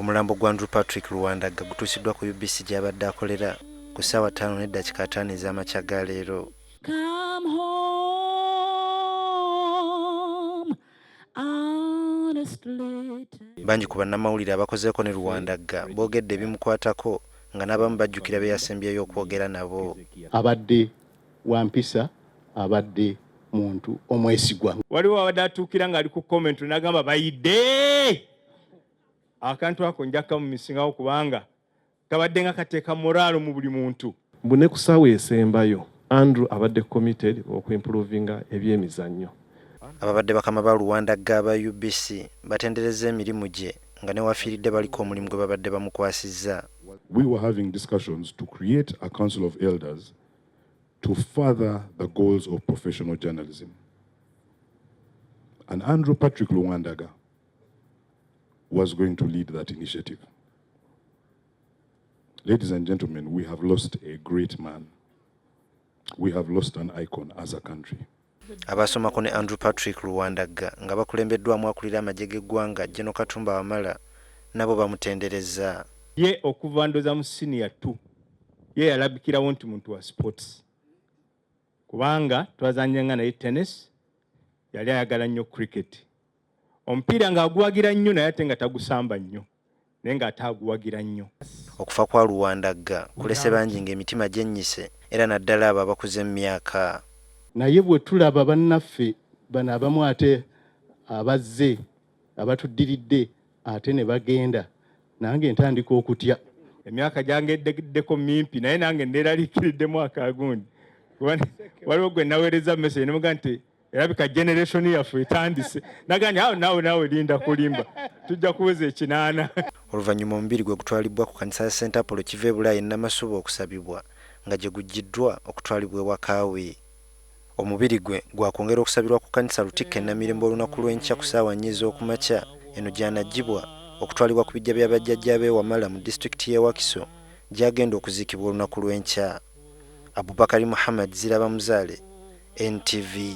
Omulambo gwa Andrew Patrick Luwandagga gutuusiddwa ku UBC gy'abadde akolera ku ssaawa 5:50 ez'amakya ga leero. Come home honestly. Bangi ku bannamawulire abakozeeko ne Luwandagga boogedde ebimukwatako nga n'abamu bajjukira be yasembyeyo okwogera nabo. Abadde wa mpisa, abadde muntu omwesigwa. Waliwo abadde atuukira ng'ali ku commentary n'agamba bayidde akantu ako nja kamumisingawo kubanga kabadde nga kateeka moraalo mu buli muntu. Mbu ne ku ssaawa esembayo, Andrew abadde committed okuimprovinga ebyemizannyo. Ababadde bakama ba Luwandagga aba UBC batenderezza emirimu gye nga ne w'afiiridde baliko omulimu gwe babadde bamukwasizza. We were having discussions to create a council of elders to further the goals of professional journalism. And Andrew Patrick Luwandagga was going to lead that initiative. Ladies and gentlemen, we have lost a great man. We have lost an icon as a country. Abaasomako ne Andrew Patrick Luwandagga nga bakulembeddwamu akulira amagye g'eggwanga General Katumba Wamala nabo bamutenderezza. Ye okuva ndoza mu senior 2 ye yalabikirawo nti muntu wa sports kubanga twazanyanga naye tennis, yali ayagala nnyo cricket, omupiira ng'aguwagira nnyo naye ate nga tagusamba nnyo naye ng'ate aguwagira nnyo. Okufa kwa Luwandagga kulese bangi ng'emitima gyennyise era naddala abo abakuze mu myaka. Naye bwe tulaba bannaffe bano abamu ate abazze abatuddiridde ate ne bagenda, nange ntandika okutya. Emyaka gyangeddeko mimpi naye nange neeraliikiriddemu akagundi waliwo gwe naweereza message nemuga nti erabika generation yaffe etandise nagandi awo naawe naawe linda kulimba tujja kuweza 80. Oluvannyuma omubiri gwe gutwalibbwa ku kanisa ya St Apollo Kivebulaya e Namasuba okusabibwa nga gye guggyiddwa okutwalibwa ewaka we. Omubiri gwe gwakwongera okusabirwa ku kkanisa Lutikko e Namirembe olunaku lw'enkya ku ssaawa nnya ez'okumakya eno gy'anaggyibwa okutwalibwa ku biggya bya bajjajjaabe e Wamala mu disitulikiti y'e Wakiso gy'agenda okuziikibwa olunaku lw'enkya. Abubakari Muhammad Zirabamuzaale, NTV.